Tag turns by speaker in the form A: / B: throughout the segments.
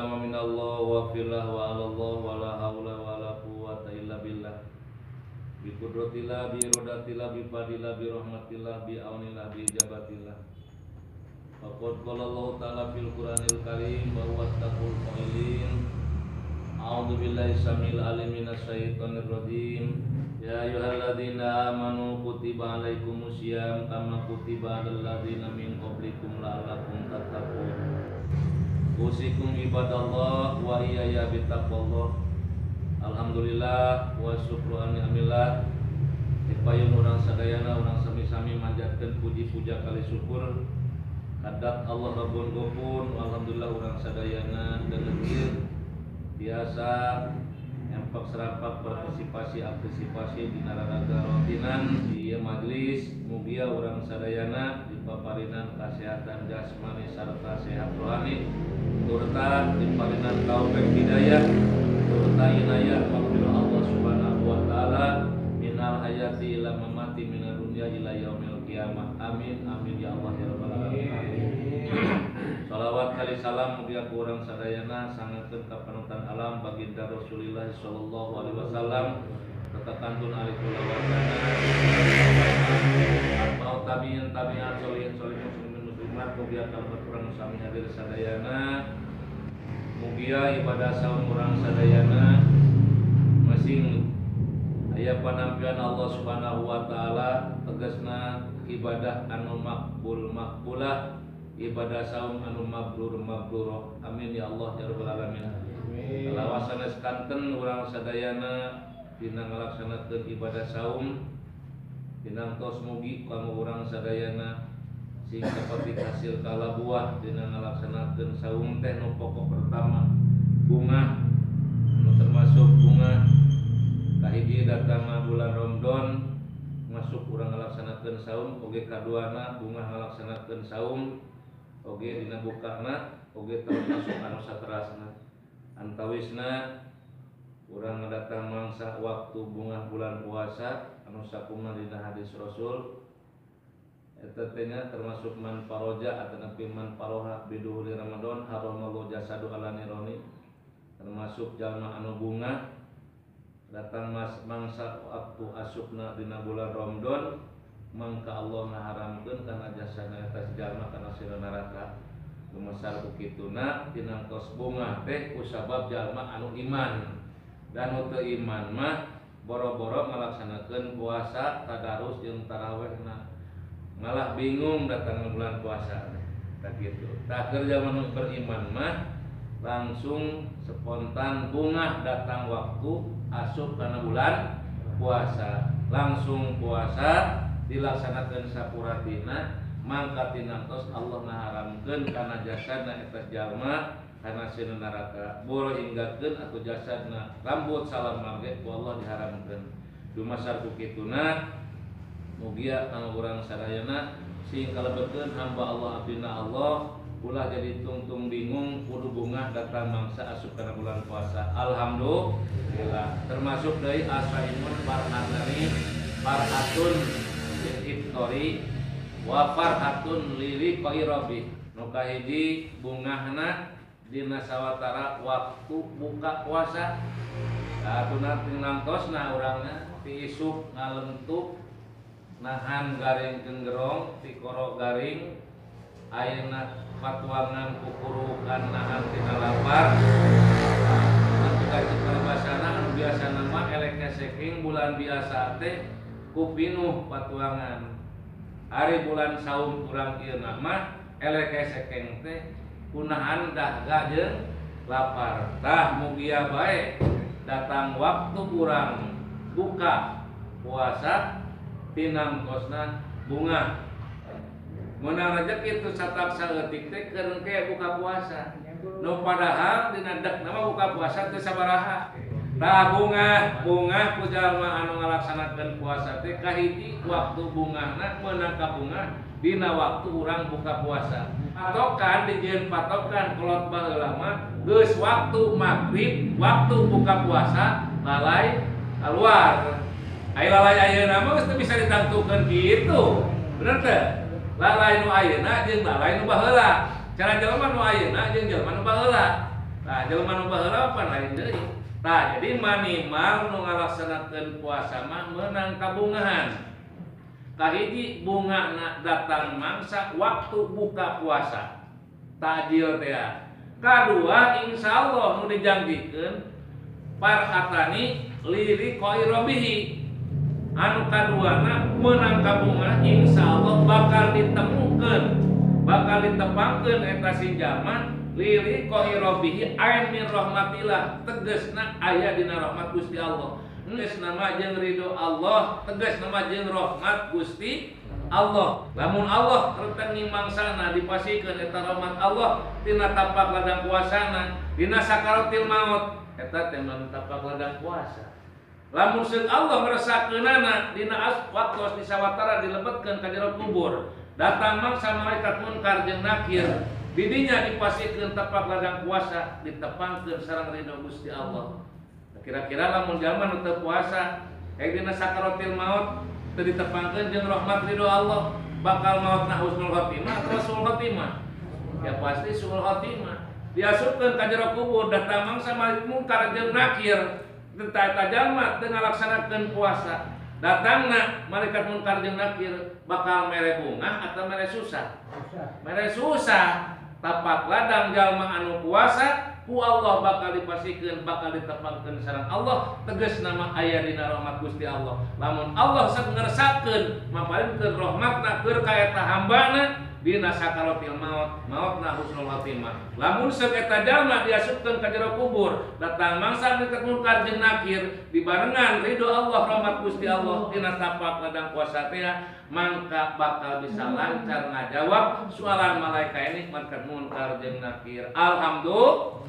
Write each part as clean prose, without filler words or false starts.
A: illa ma minallah wa fillah wa 'alallah wa la haula wa la quwwata illa billah. Bi qudratillah bi iradatillah bi fadillah bi rahmatillah bi aunillah bi ijabatillah. Faqad qala Allah ta'ala fil Qur'anil Karim wa huwa taqul qailin. A'udzu billahi samil alim minasyaitonir rajim. Ya ayyuhalladzina amanu kutiba alaikumusiyam kama kutiba alal ladzina min qablikum la'allakum tattaqun. Usikum ibadallah wa iyaya bittaqwallah. Alhamdulillah wa syukru an ni'amillah. Dipayun urang sadayana urang sami-sami manjatkeun puji puja kali syukur kadat Allah Rabbun Ghafur. Alhamdulillah urang sadayana danget ieu biasa empak serampak partisipasi antisipasi dina raraga rotinan di ieu majelis. Mugia urang sadayana dipaparinan kasehatan jasmani sarta sehat rohani turta diparinan taufik hidayah turta inayah maghfirah Allah Subhanahu wa taala minal hayati ila mamati minad dunya ila yaumil qiyamah. Amin amin ya Allah ya rabbal alamin. Salawat kali salam mugia ku urang sadayana sangakeun ka panutan alam baginda Rasulullah sallallahu alaihi wasallam serta kantun ahli kulawargana atau tabiin tabiat solihin solihin muslimin muslimat mugia kalebet urang sami hadir sadayana. Mugia ibadah saum urang sadayana masing aya panampian Allah Subhanahu wa taala tegasna ibadah anu makbul makbulah ibadah saum anu mabrur mabrurah. Amin ya Allah ya rabbal alamin. Amin. Sanes kanten urang sadayana dina ngalaksanakeun ibadah saum dinangtos mugi kanggo urang sadayana sing dapat hasil kalabuah dina ngalaksanakeun saum teh nu pokok pertama bunga anu termasuk bunga kahiji datangna bulan Ramadan masuk urang ngalaksanakeun saum oge kaduana bunga ngalaksanakeun saum oge dina bukana oge termasuk anu saterasna. Antawisna urang datang mangsa waktu bunga bulan puasa anu sakumna dina hadis Rasul eta teh nya termasuk man paroja atanapi man paroha biduhuli Ramadan haramallahu jasadu ala nironi termasuk jalma anu bunga datang mangsa waktu asupna dina bulan Ramadan mangka Allah ngaharamkeun kana jasana eta jalma kana sirah neraka. Lumasar ku kituna tinangtos bunga teh kusabab jalma anu iman dan nu teu iman mah boro-boro ngalaksanakeun puasa tadarus jeung tarawehna malah bingung datang bulan puasa teh tah kitu. Tah keur jalma nu beriman mah langsung spontan bungah datang waktu asup kana bulan puasa langsung puasa dilaksanakeun sapuratina mangka tinangtos Allah ngaharamkeun kana jasadna eta jalma kana sieun neraka boro hinggakeun atau jasadna rambut salam ge ku Allah diharamkeun. Dumasar ku kituna mugia kanggo urang sadayana sing kalebetkeun hamba Allah abdina Allah ulah jadi tungtung bingung kudu bungah datang mangsa asup kana bulan puasa. Alhamdulillah termasuk deui asaimun farhatani farhatun lil iftori wa farhatun lili qairabi. Nu kahiji bungahna dina sawatara waktu buka puasa. Atuna tinangtosna urangna ti isuk ngalentuk nahan garing kenggerong ti koro garing ayeuna patuangan kukurukan nahan tina lapar. Atuh ka paribasana anu biasana mah elek saking bulan biasa teh ku pinuh patuangan. Ari bulan saum urang ieu mah elek sekeng teh kunahan dahga jeung lapar. Tah mugia bae datang waktu urang buka puasa tinangtosna bunga. Meunang rejeki tu satak saeutik teh keur engke buka puasa. Nu padahal dina dek nama buka puasa teu sabaraha. Tah bungah, bungah ku jalma anu ngalaksanakeun puasa teh kahiji waktu bungahna meunang ka bungah dina waktu urang buka puasa. Patokan dijieun patokan kolot baheula mah geus waktu magrib, waktu buka puasa lalai keluar. Ai lalai ayeuna mah geus teu bisa ditangtukeun kitu. Bener teu? Lalai nu ayeuna jeung lalai nu baheula. Cara jelema nu ayeuna jeung jelema nu baheula. Tah jelema nu baheula pan lain deui. Tah jadi manimal nu ngalaksanakeun puasa mah meunang kabungahan. Kahiji bungana datang mangsa waktu buka puasa. Takjil teh. Kadua insyaallah nu dijanjikeun parhatani lili qairobihi. Anu kaduana meunang kabungah insyaallah bakal ditemukeun, bakal ditepangkeun eta si jalma lili qairobihi ain min rahmatillah, tegasna aya dina rahmat Gusti Allah. Tegasna mah jeung ridho Allah, tegasna mah jeung rahmat Gusti Allah. Lamun Allah reteng mangsana dipasikeun eta rahmat Allah tina tapak ladang puasana, dina sakaratil maut eta teh mun tapak ladang puasa. Lamun seung Allah ngresakeunana dina waktos di sawatara dilebetkeun ka jero kubur, datang mangsa malaikat munkar jeung nakir, didinya dipasikeun tapak ladang puasa, ditepangkeun sareng ridho Gusti Allah. Kira-kira lamun jalma nu teu puasa, aya dina sakaratil maut teu ditepangkeun jeung rahmat ridho Allah, bakal mautna husnul khotimah atau suul khotimah? Ya pasti suul khotimah. Diasupkeun ka jero kubur, datang mangsa malaikat munkar jeung nakir, eta jalma teu ngalaksanakeun puasa, datangna malaikat munkar jeung nakir bakal mere bungah atau mere susah? Mere susah. Tapak ladang jalma anu puasa ku Allah bakal dipasikeun, bakal ditepangkeun sareng Allah, tegasna mah aya dina rahmat Gusti Allah. Lamun Allah sok ngersakeun mapalinkeun rahmatna keur ka eta hambana dina sakaratil maut, mautna husnul khotimah. Lamun seuk eta jalma diasupkeun ka jero kubur, datang mangsa malaikat munkar jeung nakir dibarengan ridho Allah rahmat Gusti Allah dina tapak ladang puasa teh, mangka bakal bisa lancar ngajawab soalan malaikat ini malaikat munkar jeung nakir. Alhamdulillah.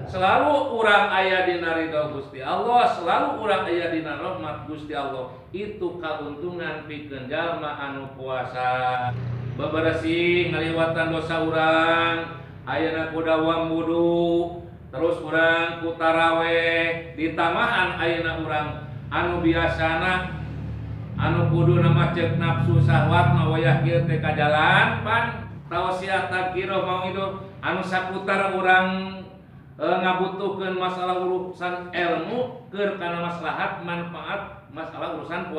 A: Selalu urang aya dina ridho Gusti Allah, selalu urang aya dina rahmat Gusti Allah. Itu kauntungan pikeun jalma anu puasa. Beberesih ngaliwatan dosa urang, ayeuna ku dawam wudu, terus urang ku taraweh, ditamahan ayeuna urang anu biasana anu kudu nama cek nafsu syahwat mah wayah kieu teh ka jalan pan tausiah tadkirah mau hidup anu saputar urang ngabutuhkeun masalah urusan ilmu keur kana maslahat manfaat masalah urusan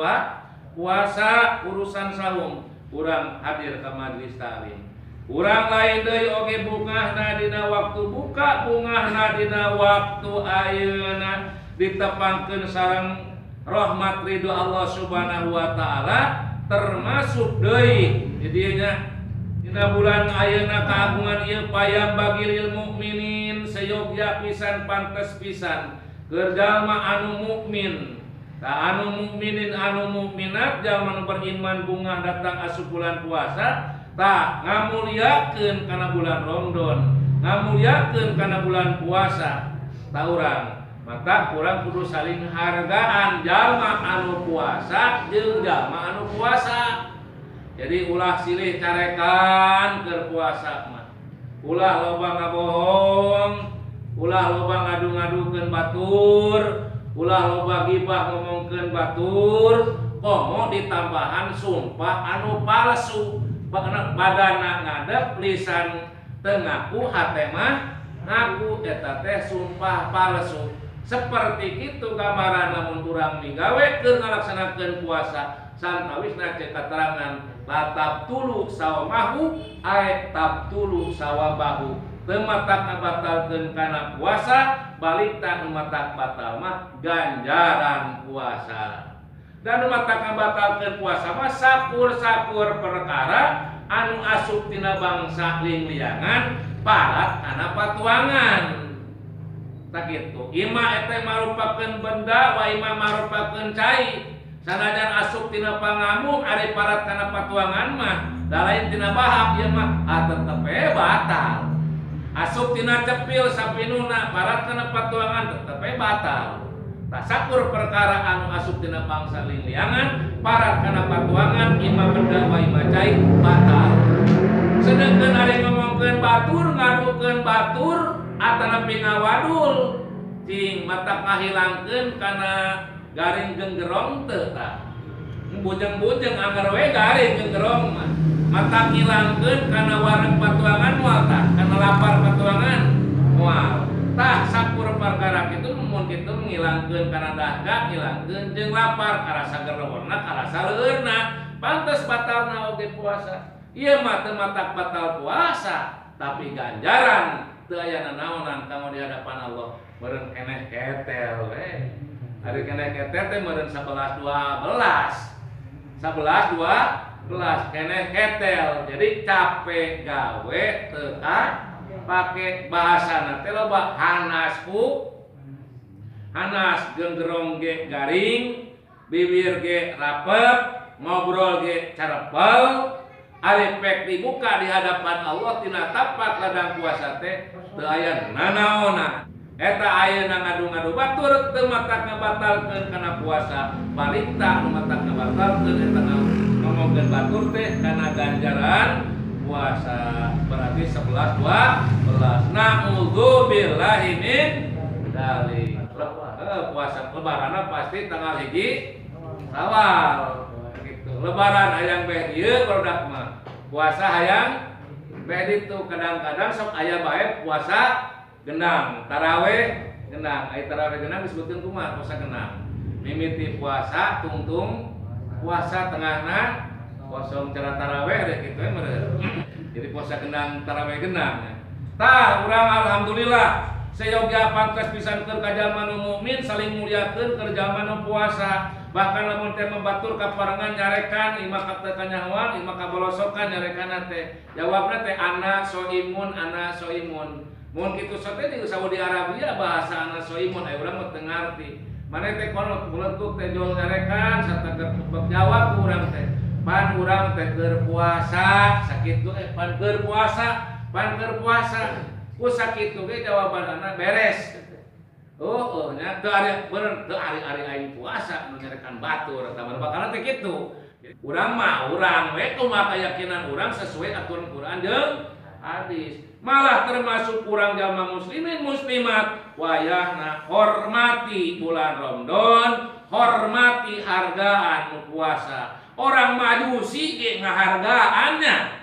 A: puasa urusan saum urang hadir ka majelis taklim. Urang lain deui oge bungahna dina waktu buka, bungahna dina waktu ayeuna ditepangkeun sareng rahmat ridho Allah Subhanahu wa taala, termasuk deui di dieu nya dina bulan ayeuna kagungan ieu payam bagi lil mukminin seyogya pisan pantes pisan keur jalma anu mukmin. Ta anu mukminin anu mukminat jalma nu beriman bungah datang asup bulan puasa, ta ngamuliakeun kana bulan Ramadan, ngamuliakeun kana bulan puasa. Ta urang maka kurang kudu saling hargaan jalma anu puasa jeung jalma anu puasa. Jadi ulah silih carekan keur puasa mah. Ulah loba ngabohong, ulah loba ngadu-ngadukeun batur, ulah loba gibah ngomongkeun batur, komo ditambahan sumpah anu palsu. Badana ngadep lisan teu ngaku hate mah ngaku, eta teh sumpah palsu. Seperti kitu gambaran lamun urang migawe keur ngalaksanakeun puasa, santawisna cek katerangan la tabtulu sawmahu ae tabtulu sawabahu. Teu matak ngabatalkeun kana puasa, balik ta nu matak batal mah ganjaran puasa. Dan nu matak ngabatalkeun puasa mah sakur-sakur perkara anu asup tina bangsa lingliangan parat kana patuangan. Tak kitu. Ima eta marupakeun benda wa ima marupakeun cai. Sanajan asup tina pangamuk ari parat kana patuangan mah da lain tina bahak ieu mah tetep we batal. Asup tina cepil sapinuna parat kana patuangan tetep we batal. Tasakur perkara anu asup tina bangsa lingliangan parat kana patuangan ima benda wa ima cai batal. Sedengkeun ari ngomongkeun batur ngadukeun batur atanapi ngawadul cing mata kahilangkeun kana garing genggerong teu tah. Bujeng-bujeng anggar we garing genggerong mah. Mata ngilangkeun kana wareg patuangan moal tah, kana lapar patuangan moal. Tah sakur perkara kitu mun kitu ngilangkeun kana dahaga, ngilangkeun jeung lapar, karasa gerewona, karasa leueurna, pantes batalna oge puasa. Ieu mah teu matak batal puasa, tapi ganjaran teu aya nanaonan kanggo di hadapan Allah. Meureun keneh ketel we. Ari keneh ketel teh meureun 11 12. 11 12 keneh ketel. Jadi capek gawe teu pake bahasana teh loba hanas ku hanas genggerong ge garing, bibir ge rapet, ngobrol ge carepel. Ari pek dibuka di hadapan Allah tina tapak ladang puasa teh teu aya nanaonan. Eta ayeuna ngadu-ngadu batur teu matak ngabatalkeun kana puasa, balita nu matak ngabatalkeun eta ngomongkeun batur teh kana ganjaran puasa. Berarti 11 12. Na'udzubillahi min dzalik. Puasa lebaranna pasti tanggal 1 Syawal. Gitu. Lebaran hayang beh ieu barudak mah. Puasa hayang beh ditu kadang-kadang sok aya bae puasa genang, taraweh genang. Ai taraweh genang disebutkeun kumaha puasa genang? Mimiti puasa tungtung puasa tengahna kosong cara taraweh deh kitu we meureun. Jadi puasa genang taraweh genang. Tah urang alhamdulillah seyogia pantes pisan keur ka jalma nu mukmin saling muliakeun keur jalma nu puasa. Bahkan lamun teh membatur kaparengan nyarekan imah ka teu kanyahoan imah ka bolosokan nyarekanna teh. Jawabna teh ana soimun ana soimun. Mun kitu sote di Saudi Arabia bahasa ana soimun aya urang mah teu ngarti. Maneh teh kono buletuk teh jol nyarekan sarta keur jawab ku urang teh. Pan urang teh keur puasa sakitu pan keur puasa, pan keur puasa. Ku sakitu ge jawabanana beres. Oh, nya teu ari bener teu ari-ari aing puasa nu nyarekan batur eta mah bakalna teh kitu. Urang mah urang we kumaha keyakinan urang sesuai aturan Quran jeung hadis. Malah termasuk urang jalma muslimin muslimat wayahna hormati bulan Ramadan, hormati hargaan nu puasa. Orang Majusi ge ngahargaannya.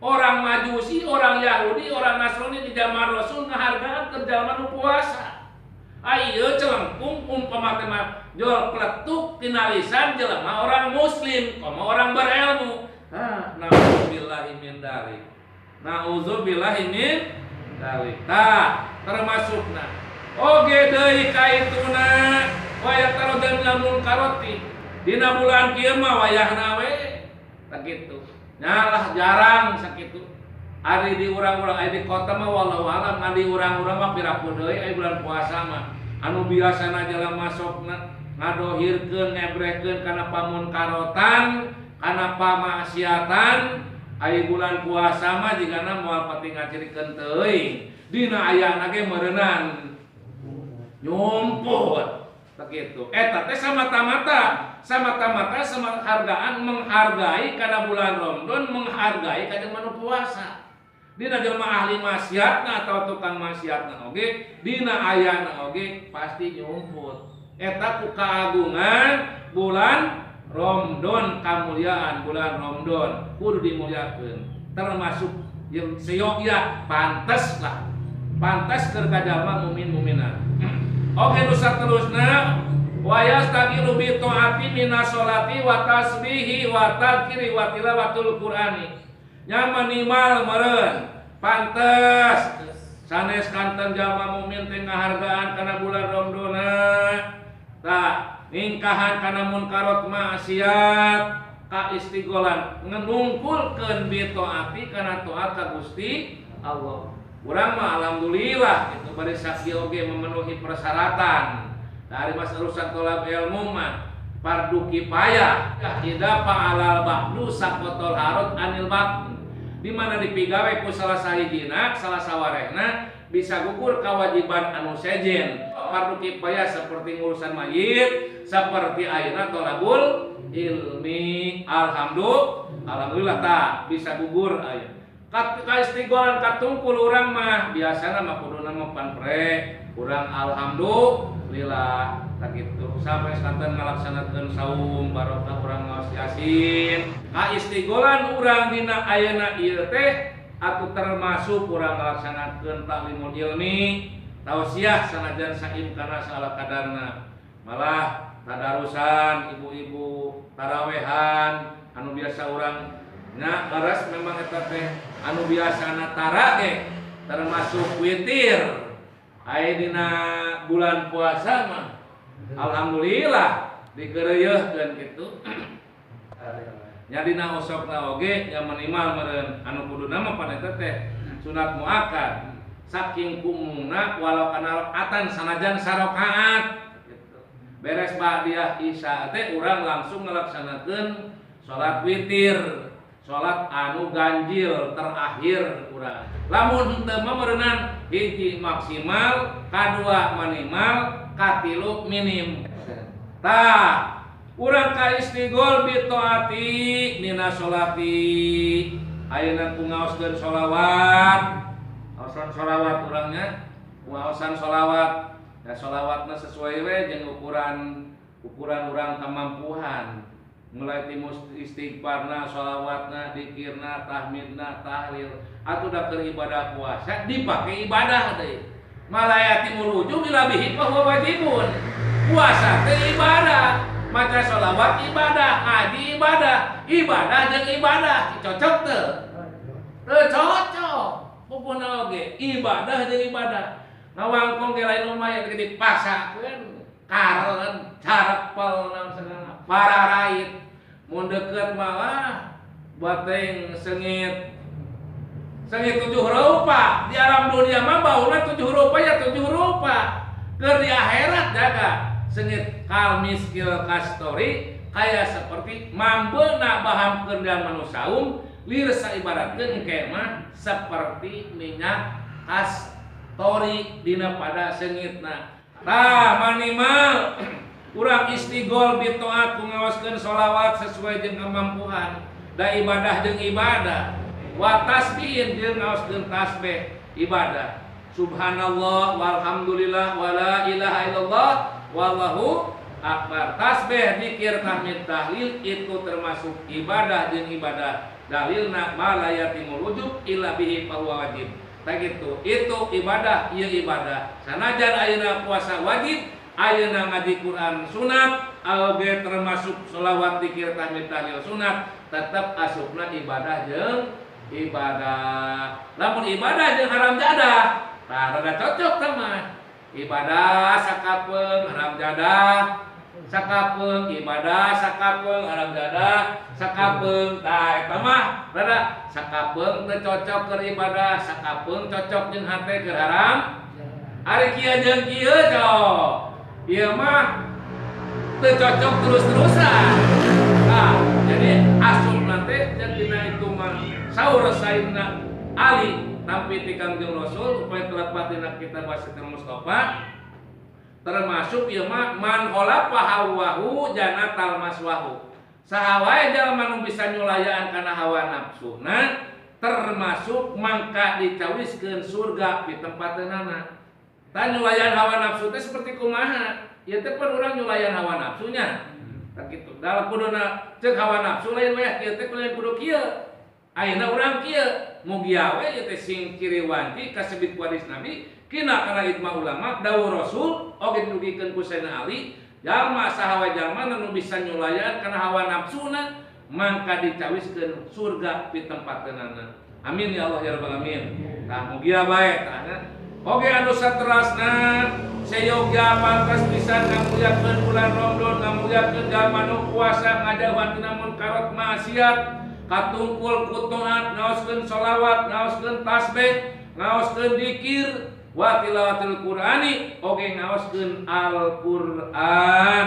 A: Orang Majusi, orang Yahudi, orang Nasrani di zaman Rasul ngahargaan keur jalma nu puasa. Ayo celengkung umpama teh mah jol pletuk tina lisan jelema orang muslim, komo orang berilmu. Hah, naudzubillahi min dzalik. Naudzubillahi min dzalik. Tah, termasukna. Oge deui kaituna waya tarodan lamun karoti. Dina bulan kieu mah wayahna we. Tah kitu. Nyalah jarang sakitu. Ari di urang-urang aya di kota mah wallahu alam ngan di urang-urang mah piraku deui aya bulan puasa mah. Anu biasana jalma masokna ngadohirkeun ngebrehkeun kana pamunkarotan, kana pamaksiatan, aya bulan puasa mah jigana moal pati ngacirikeun teuing. Dina ayana ge meureunan nyumput sakitu. Eta teh samata-mata, samata-mata sama hargaan menghargai kana bulan Ramadan, menghargai ka jelema nu puasa. Dina jelema ahli maksiatna atau tukang maksiatna oge, dina ayana oge pasti nyumput. Eta ku kagungan bulan Ramadan, kamuliaan bulan Ramadan kudu dimuliakeun. Termasuk yang seyogia pantes lah. Pantes keur ka jalma mukmin mukminat. Oke nu saterusna wa yastaqilu bi taati minas sholati wa tasbihi wa tadhkiri wa tilawatul qur'ani. Nya minimal meureun pantes sanes kanten jalma mukmin teh ngahargaan kana bulan Ramadana. Tah ningkahan kana munkarot maksiat ka istigolan ngenungkulkeun bi taati kana taat ka Gusti Allah. Urang mah alhamdulillah itu bari sakieu oge memenuhi persyaratan dari mas urusan tolab ilmu mah fardu kifayah idza fa'alal ba'du saqatal harud anil ba'd di mana dipigawe ku salah sahijina salah sawarehna bisa gugur kewajiban anu sejen fardu kifayah seperti ngurusan mayit seperti ayeuna tolabul ilmi alhamdulillah tak bisa gugur aya kaistigolan katungkul urang mah biasana mah kuduna mah panpre urang alhamdulillah tak kitu sampai santen ngalaksanakeun saum barokah urang ngaos yasin kaistigolan urang dina ayeuna ieu teh atuh termasuk urang ngalaksanakeun taklimul ilmi Tausiah sanajan saim kana saala kadarna. Malah tadarusan ibu-ibu tarawehan anu biasa urang nya leres memang eta teh anu biasana tara ge termasuk witir. Aya dina bulan puasa mah alhamdulillah dikereuyeurkeun kitu. Nya dina osokna oge nya minimal meureun anu kuduna mah pan eta teh sunat muakkad. Saking kumungna walau kana rakaatan sanajan sarakaat gitu. Beres ba'diyah isya teh urang langsung ngalaksanakeun salat witir, salat anu ganjil terakhir urang. Lamun henteu mah meureunnan hiji maksimal, kadua minimal, katilu minim. Tah, urang ka istigol bi taati mina sholati. Ayeuna ku ngaoskeun sholawat. Ngaosan sholawat urangnya, ngaosan sholawat. Ya sholawatna sesuai we jeung ukuran urang kemampuan. Mulai timus istighfarna, sholawatna, dikirna, tahmidna, tahlil. Atuh da keur ibadah puasa dipake ibadah deui. Malayatimul wujub bila bihi fa huwa wajibun. Puasa teh ibadah, maca sholawat ibadah, ngaji ibadah, ibadah jeung ibadah cocok teu? Teu cocok. Pupuna oge ibadah jeung ibadah. Ngawangkong ge lain lumayan ge dipaksakeun, karelen, carepel naon sagala, pararait. Mun deukeut mah bateng sengit. Sengit 7 rupa. Di alam dunia mah bauna 7 rupa ya 7 rupa. Keur di akhirat jaga sengit kal miskil kastori kaya seperti mambeuna bahamkeun dan manusaum lir saibaratkeun engke mah seperti minyak kastori dina pada sengitna. Tah manimal urang istigol bi taat ku ngaoskeun sholawat sesuai jeung kemampuan da ibadah jeung ibadah. Wa tasbihin jeung ngaoskeun tasbih ibadah. Subhanallah walhamdulillah wala ilaha illallah wallahu akbar. Tasbih, zikir, tahmid, tahlil itu termasuk ibadah jeung ibadah. Dalilna ma la yatimul wujub illa bihi fa huwa wajib. Tah kitu. Itu ibadah, ieu ibadah. Sanajan ayeuna puasa wajib, ayeuna ngaji Quran sunat, oge termasuk sholawat, zikir, tahmid, tahlil sunat, tetap asupna ibadah jeung ibadah. Lamun ibadah jeung haram jadah, tah rada cocok teh mah. Ibadah sakapeung haram jadah, sakapeung ibadah sakapeung haram jadah, sakapeung tah eta mah rada sakapeung teu cocok keur ibadah, sakapeung cocok jeung hate keur haram. Ari kieu jeung kieu cok. Ieu mah teu cocok terus-terusan. Nah, jadi asupna teh jeung dina itu mah saur Sayyidina Ali tampi ti Kangjeng Rasul upaya telepat dina kitab Wasiatul Mustafa termasuk ieu mah man khalafa hawahu janatal maswahu. Saha wae jalma nu bisa nyulayaan kana hawa nafsuna termasuk mangka dicawiskeun surga di tempateunana. Tah nyulayan hawa nafsu teh seperti kumaha? Ieu teh pan urang nyulayan hawa nafsunya. Tah kitu. Da kuduna ceuk hawa nafsu lain wayah kieu teh lain kudu kieu. Ayeuna urang kieu mugia we ieu teh sing ciri wanci kasebut ku hadis Nabi kina kana ijma ulama dawuh Rasul oge didugikeun ku Sayyidina Ali jalma saha wae jalma nu bisa nyulayan kana hawa nafsuna mangka dicawiskeun surga pitempateunana. Amin ya Allah ya rabbal alamin. Tah mugia bae tah nya. Oge anu saterasna seyoga pantas pisan ngamuliakeun bulan Ramadan, ngamuliakeun jalma nu puasa ngajauhan tina munkarat maksiat, katungkul ku taat, ngaoskeun sholawat, ngaoskeun tasbih, ngaoskeun zikir, wa tilawatil Qur'ani, oge ngaoskeun Al-Qur'an.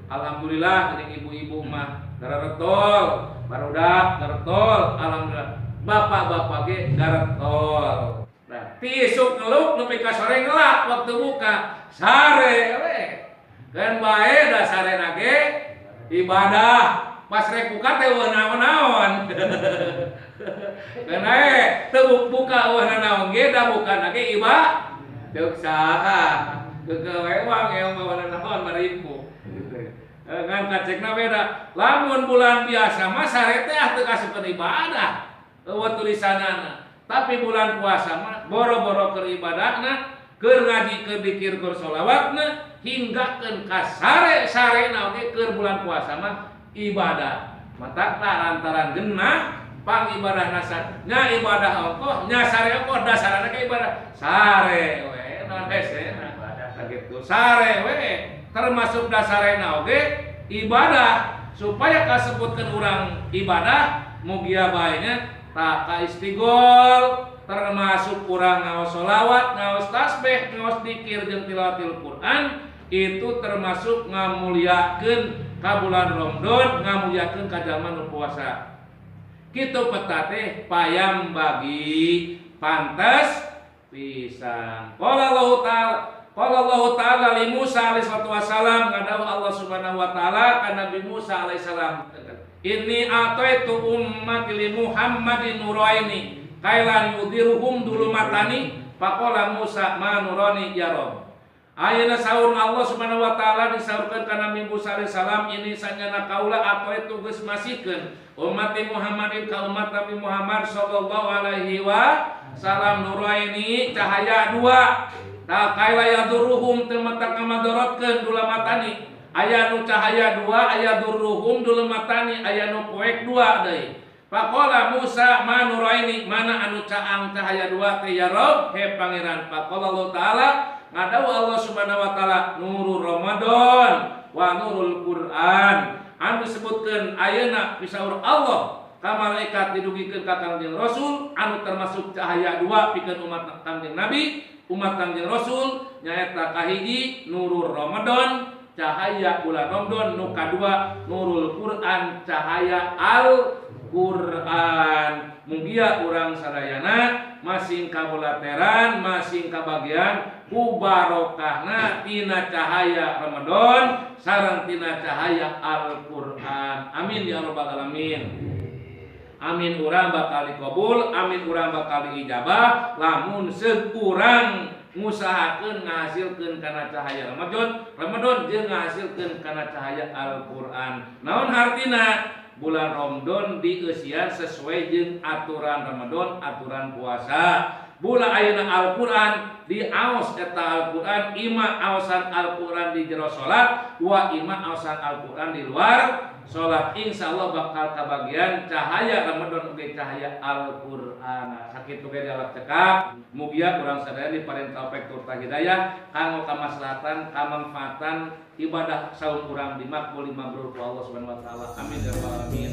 A: Alhamdulillah geuning ibu-ibu mah garetol, barudak garetol, alhamdulillah. Bapak-bapak ge garetol. Nah, ti isuk ngeluk nepi ka sore ngelak waktu buka, sare we. Keun bae da sarena ge ibadah. Pas rek buka teh eueuh naon-naon. Keun bae teu buka eueuh naon ge da bukana ge ibadah. Teu saha. Keukeuh we wang eueuh naon maripu. Ngan kacekna beda. Lamun bulan biasa mah sare teh ah teu kasupkeun ibadah. Eueuh tulisanana. Tapi bulan puasa mah boro-boro keur ibadahna Keur ngaji keur dikir keur sholawatna hinggakeun ka sare-sarena oge keur bulan puasa mah ibadah. Matakna lantaran genah pang ibadah nasa nya ibadah ongkoh nya sare ongkoh dasarna ka ibadah sare we naon hesena kitu sare we termasuk dasarna oge ibadah supaya kasebutkeun urang ibadah mugia bae nya tak ka istigol termasuk urang ngaos sholawat ngaos tasbih ngaos dikir jeung tilawatil Quran itu termasuk ngamuliakeun ka bulan Ramadan ngamuliakeun ka jalma nu puasa. Kitu peta teh payam bagi pantes pisang. Qala Allahu ta'ala li Musa alaihi salatu wasalam ngadawuh Allah Subhanahu wa taala ka Nabi Musa alaihi salam. Inni ataitu ummati li Muhammadin nuraini kailan yudiruhum dulumatani faqala Musa ma nurani ya Rabb. Ayeuna saur Allah Subhanahu wa taala disaurkeun ka Nabi Musa alaihi salam ini sanyana kaula ataitu geus masihkeun umat Muhammadin ka umat Nabi Muhammad sallallahu alaihi wasallam nuraini cahaya dua. Ta kaila yaduruhum teu matak ngamadarotkeun dulamatani. Aya nu cahaya dua aya duruhum dulamatani aya nu poek dua deui. Faqala Musa ma nuraini mana anu caang cahaya dua teh ya Rabb he pangeran. Faqala Allah taala ngadawuh Allah Subhanahu wa taala nurul Ramadan wa nurul Quran. Anu disebutkeun ayeuna pisaur Allah ka malaikat didugikeun ka Kangjeng Rasul anu termasuk cahaya dua pikeun umat Kangjeng Nabi umat Kangjeng Rasul nyaeta kahiji nurul Ramadan cahaya bulan Ramadan nu kadua nurul Quran cahaya Al-Quran. Mugia urang sadayana masing kabulateran masing kabagian ku barokahna tina cahaya Ramadan sareng tina cahaya Al-Quran. Amin ya rabbal alamin. Amin urang bakal dikabul, amin urang bakal diijabah lamun seug urang ngusahakeun ngahasilkeun kana cahaya Ramadan, Ramadan jeung ngahasilkeun kana cahaya Al-Quran. Naon hartina? Bulan Ramadan dieusian sesuai jeung aturan Ramadan, aturan puasa. Bulan ayeuna Al-Quran diaos eta Al-Quran ima aosan Al-Quran di jero salat wa ima aosan Al-Quran di luar salat. Insyaallah bakal kabagian cahaya Ramadan oge cahaya Al-Quran. Sakitu ge dialap cekap mugia urang sadaya diparin taufik tur hidayah kanggo kamaslahatan kamangfaatan ibadah saum urang dimakbul mabrur ku Allah Subhanahu wa taala. Amin ya rabbal alamin.